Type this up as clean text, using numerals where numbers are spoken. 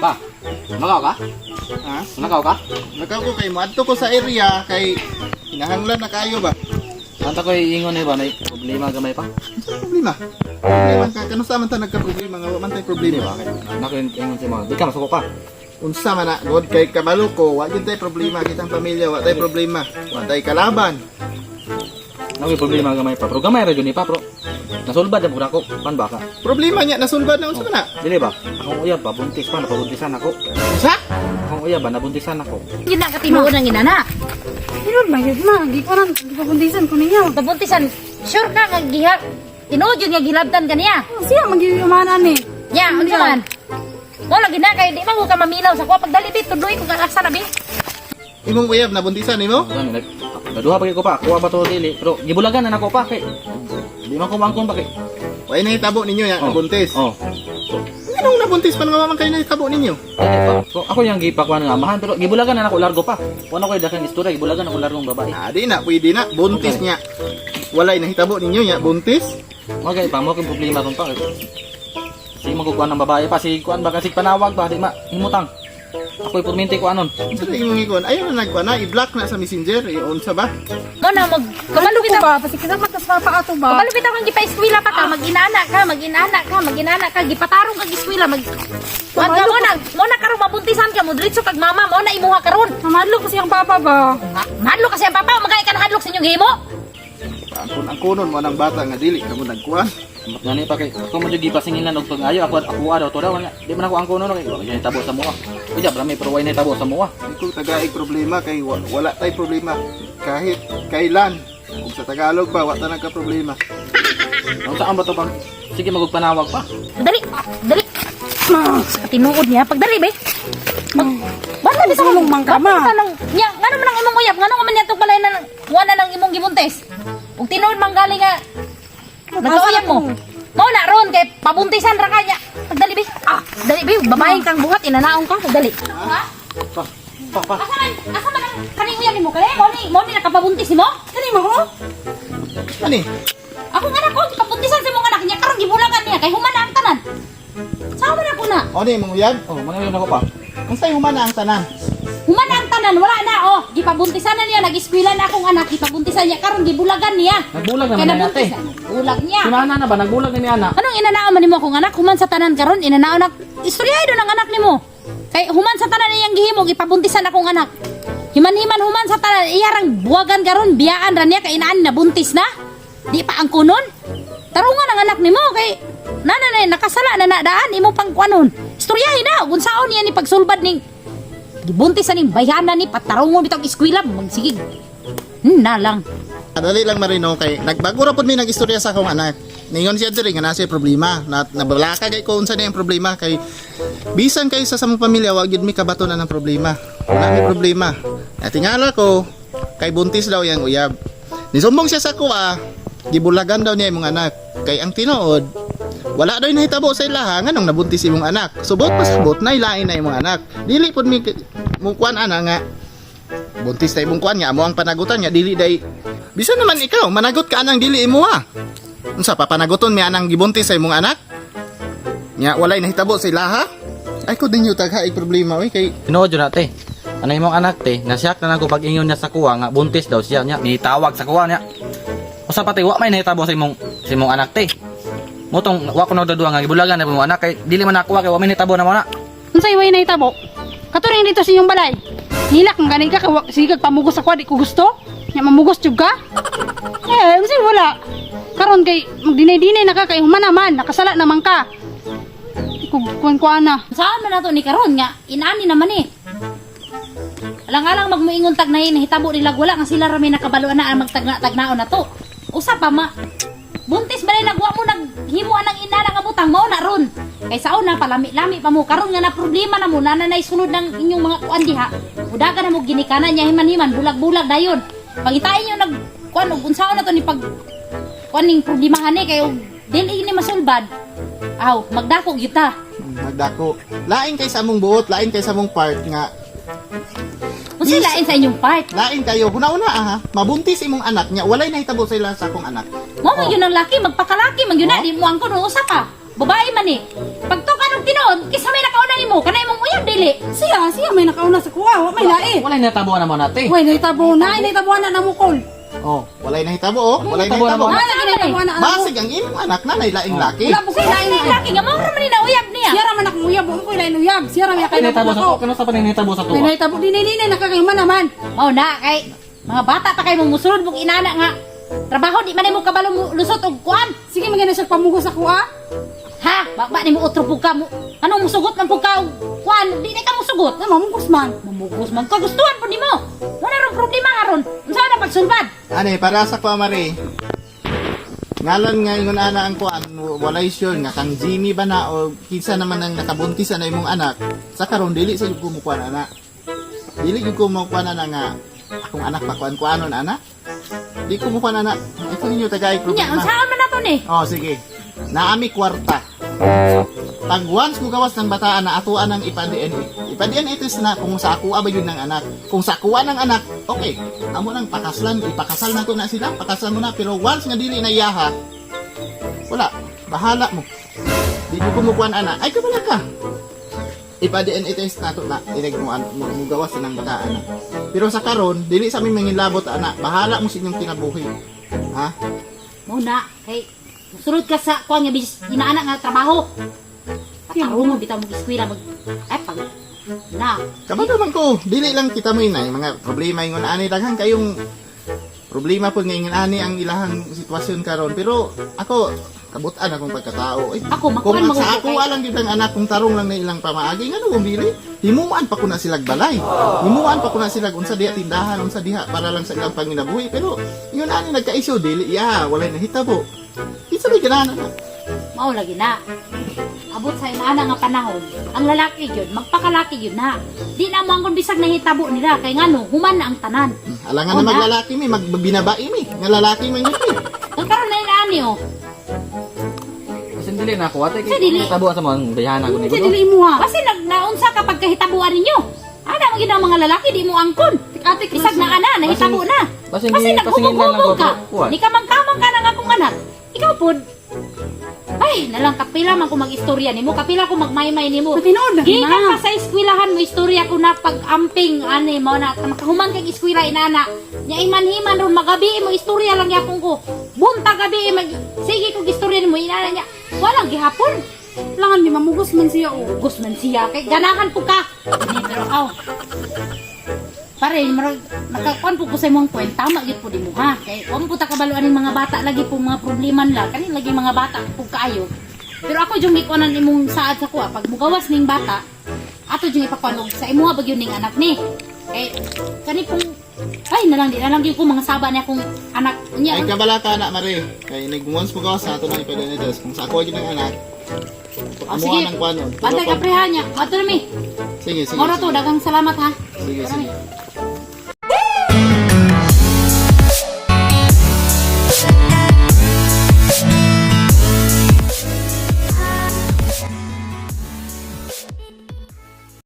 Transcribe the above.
Pa, nakaw ka? Ha? Nakaw ka? Nakaw ko kay moadto ko sa area kay kinahanglan na kayo ba? Anta ko ingon eh ba, may problema gamay pa. Unsa problema? Problema ka kanusa man ta nagka-problema nga wa man tay Hindi problema. ba? Nako yung ingon si mga. Di ka masuko ka. Unsa man na god kay kabalo ko, wa gyud tay problema kitang pamilya, wa tay problema, wa tay kalaban. Nako yung problema gamay pa. Pero gamay ra jud ni pa, pero nasulbad na ko. Pan ba ka? Problema niya nasulbad na unsa man na? Dili ba? Akong uyab ba, buntis pa, napabuntisan ako. Unsa? Akong uyab ba, nabuntisan ako. Yun na katinuod ng inana. Tinuod man yun ma, gikuan gipabuntisan ko ninyo. Nabuntisan, sure ka nga giha. Tinuod yun nga gilabtan ka niya. Oh, siya magyumanan ni. Nya, unsa man? Mo lagi na kay di man ko ka maminaw sa kuha pagdali bi tudloy ko ka asa na bi. Imong uyab nabuntisan nimo? Gani, naduha pa gyud ko pa. Kuha ba to dili? Pero gibulagan na nako pa kay di man ko mangkon pa kay. Way nahitabo ninyo ya, Oh. nabuntis. Oh. Nganong nabuntis pa nga wa man kayo nahitabo ninyo? Dili pa. So, ako yung gipakuan nga amahan pero gibulagan na nako largo pa. Wala ko dakang istorya, gibulagan ako largong babae. Ah, di na, pwede na. Buntis niya. Walay nahitabo ninyo ya, buntis. Mo kay pa mo kay problema ron pa. Sige mo kuan ng babae pa si kuan ba kasi panawag ba di ma himutang. Ako'y purminti ko anon. Unsa na imong ikuan? Ayaw na nagkuan na, i-block na sa Messenger, i-unsa ba? Mo na mag Kabalo kabalo ko kita. ba? Pasikita man tas papa ato ba? Kabalo bitaw kang gipa-eskwela pa ka, mag-inana ka, mag-inana ka, mag-inana ka, gipatarong kag eskwela, mag Kuan ka mo na karon mabuntisan ka mo diretso kag mama mo na imuha karon. Mamadlo ko siyang papa ba? Mahadlok kasi ang papa, magay ka nahadlok sa inyong gihimo. Paangkon ang kunon mo ng bata nga dili ka mo nagkuan. Gani pa kay ako mo jud gipasingilan og pag-ayo ako ako daw to daw nga. Di man ako ang kuno no kay wala gyud tabo sa mua. Uy, rami pero way tabo sa mua. Di ko tagaig problema kay wala tay problema kahit kailan. Kung sa Tagalog pa wa ta nagka problema. Ang saan ba to pag sige magugpanawag pa. Dali, dali. Sa tinuod niya, pagdali be. Mag Bata di sa Sulong man ka, ma. Bata nang nya, ngano man ang imong uyab, ngano man niya balay na wala nang imong gibuntis. Ug tinuod man gali nga nagkauyab mo. Mo na ron kay pabuntisan ra kanya. Pagdali be. Ah, dali be, babaeng kang buhat inanaong ka, dali. Ha? Pa pa pa. Asa man ang kaning uyab nimo kay? Mo ni nakapabuntis nimo? Kani mo ko? Ani? Ako nga anak ko, gipabuntisan sa imong anak niya karon gibulagan niya kay human na ang tanan. Sa man ako na. O ni imong uyab? Oh, man yun ako pa. Unsay humana ang tanan? Human ang tanan, wala na oh. Gipabuntisan na niya, nag-eskwela na akong anak, gipabuntisan niya karon gibulagan niya. Nagbulag Kay naman na ate. nabuntisan. Bulag niya. Si mana na ba nagbulag ni mi ana? Anong inanao man nimo akong anak? Human sa tanan karon, inanao na istoryahay do ng anak nimo. Kay human sa tanan iyang gihimo, gipabuntisan akong anak. Himan-himan human sa tanan, iyarang buwagan karon, biyaan ra niya kay inaan nabuntis na. Di pa ang kunon. Tarungan ang anak nimo kay nana na nakasala na nadaan imo pang kuanon. Istoryahin na kung saon niya ni pagsulbad ning gibuntis sa ning bayana ni patarungon bitong eskwela magsigig. Na lang. Dali lang marino kay nagbago ra pud mi nag-istorya sa akong anak. Ningon siya diri nga nasa problema. Na nabalaka kay ko unsa na yung problema kay bisan kay sa samong pamilya wa gyud mi kabaton na ng problema. Wala mi problema. Natingala ko kay buntis daw yang uyab. Nisumbong siya sa kuha, gibulagan daw niya imong anak. Kay ang tinuod, wala daw nahitabo sa ilaha nganong nabuntis imong anak. Subot pasabot na ilain na imong anak. Dili pud mi mo kuan ana nga buntis na imong kuan nga amo ang panagutan nga dili day bisan naman ikaw managot ka anang dili imo ha. Unsa pa panaguton mi anang gibuntis sa imong anak? Nya walay nahitabo sa ilaha? Ay ko din taghaig problema oy kay Tinuod yun ate. Ano imong anak te, nasiyak na nako pag-ingon niya sa kuha nga buntis daw siya niya, nitawag sa kuha niya. Usa pati wa may nahitabo sa imong anak te. Motong wa ko nagdadua nga gibulagan na imong anak kay dili man nakuha kay wa may nahitabo na mo na. Unsay way nahitabo? Katuring dito sa inyong balay. Nilak ang gani ka kay sige kag pamugos ako di ko gusto. Nya mamugos jud ka? Eh, unsay wala. Karon kay magdinay-dinay na ka kay human naman, nakasala naman ka. Kug kuan kuan na. Saan man nato ni karon nga inaani naman eh. Alang-alang magmuingon tag na hitabo nila wala nga sila rami nakabalo na ang magtagna-tagnaon na to. Usa pa ma buntis ba nagwa mo naghimo ang ina nga butang mao na ron. Kay sa una palami-lami pa mo karon nga na problema na mo na nanay sulod ng inyong mga kuan diha. Budagan na mo ginikanan niya himan-himan bulag-bulag dayon. Pangitain niyo nag kuan og unsaon na to ni pag kuan ning problemahan ni kay og dili ni masulbad. Aw, magdako gyud ta. Nagdako. Lain kay sa among buot, lain kay sa among part nga Unsa Yes. lain sa inyong part? lain kayo huna-una ah, ha. Mabuntis imong anak nya walay nahitabo sa ilaha sa akong anak. Mo man yun ang laki, magpakalaki man yun na, di mo ang kuno usa pa. Babae man eh. Pagtukan og tinuod, kisa may nakauna nimo. nimo? Kana imong uyab dili. Siya, siya may nakauna sa kuha, wa may lain. Wala nahitabo na mo nate. Way nahitabo na, ay nahitabo na namukol. Oh. Walay nahitabo oh, walay Nahitabo na nahitabo. mo. Ah, lagi nahitabo na anak mo. Basig ang imong anak na laing laki. Wala po Siya kay lain. na laki nga mao ra man ni na uyab niya. Siya ra man akong uyab, wa ko lain uyab. Siya ra may kay Nahitabo sa nako. tuwa. Kano sa pa nahitabo sa May tuwa? nahitabo dinay-dinay nakakayuman naman. Mao na kay mga bata pa kay mo musulod mong inana nga trabaho di man nimo kabalo mo lusot og kuan. Sige magana siya pamugos sa kuha. Ha, ba nimo otro pug ka mo. Anong musugot man pug ka og kuan, di na ka musugot. Na mamugos man. Mamugos man ka gustuhan pud nimo. Wala ron problema aron. Unsa na pagsulbad? Ane, para sa kwa mare. Ngalan nga ingon ana ang kuan, walay sure nga kang Jimmy ba na o kinsa naman ang nakabuntis na imong anak. Sa karon dili sa jud ko mukuan ana. Dili jud ko mukuan ana nga akong anak pa kuan kuanon ana. Di ko mukuan ana. Ito ninyo tagay Nya, problema. unsaon man nato ni? Oh, sige. Naami kwarta. Pag once mo gawas ng bataan na atuan ang ipa-DNA. Ipa-DNA test na kung sa akuha ba yun ng anak. Kung sa akuha ng anak, okay. Amo nang pakaslan, ipakasal na to na sila, pakaslan mo na. Pero once nga dili na iyaha, wala. Bahala mo. Di ko kumukuan ana. Ay, kabala ka. Ipa-DNA test na to na. Inig mo, mo, mo gawas na ng bataan na. Pero sa karon, dili sa aming mangilabot ana. Bahala mo sa inyong kinabuhi. Ha? Mao na kay musulod ka sa kuan nga bis inaana nga trabaho. Patarong mo bitaw mo eskwela mag ay pag na. Kabalo man ko, dili lang kita mo inay, mga problema ingon ani daghan kayong problema pud nga ingon ani ang ilahang sitwasyon karon. Pero ako kabutan akong pagkatao. Eh, Ako, kung makuan ang sa magusto ako kay- alang gyud ang anak kung tarong lang na ilang pamaagi ngano kung dili himuan pa ko na silag balay. Himuan pa ko na silag unsa diha tindahan, unsa diha para lang sa ilang panginabuhi. Pero ingon ani nagka-issue dili ya, walay nahitabo. Kinsa may ganahan ana? Mao lagi na. Abot sa inaana nga panahon, ang lalaki gyud magpakalaki gyud na. Di na mo ang bisag nahitabo nila kay ngano human na ang tanan. Alangan na Una. maglalaki mi, magbinabae mi, nga lalaki man yun mi. Kung karon na inaani oh. Kasi dili na ako ate. Sa dili. Nahitabo sa mga dayhan ako ni Unsa dili imo ha? Kasi nag naunsa kapag kahitabuan ninyo. Ana mo gid ang mga lalaki di mo angkon. Ate Bisag na ana nahitabo na. Basing Kasi pasingin lang naghubog-hubog ko, ka. kuwan. Ni kamang-kamang ka na nga akong anak. Ikaw pod. Ay, nalang kapila man ko mag-istorya nimo, kapila ko magmaymay nimo. Tinuod na Gikan pa sa eskwelahan mo istorya ko na pag-amping ani mo na makahuman kag eskwela inana. Nya iman-himan ron magabi mo istorya lang yapon ko. Bunta gabi mag sige kog istorya nimo inana niya. Walang gihapon. Langan mi mamugos man siya oh. Gus man siya kay ganahan po ka. Hindi pero aw. Pare, marag nakakuan po ko sa imong kwenta, tama gyud po nimo ha. Kay wa mo po ta kabalo aning mga bata lagi po mga problema nila. Kani lagi mga bata po kaayo. Pero ako jung gikuanan imong saad sa kuha pag mugawas ning bata, ato jung ipakuan sa imuha ba gyud ning anak ni. Kay kani pong ay nalang di nalang gyud ko mga saba niya akong anak niya. Ay kabala ka na mare. Kay nag once mo gawas na ato na ipa-DNA test kung sa ako gyud ang anak. Oh, Amuan sige. ang kuanon. Bantay ka preha niya. Adto na mi. Sige, sige. Moro to, sige. daghang salamat ha. Sige, Tara, mi. sige.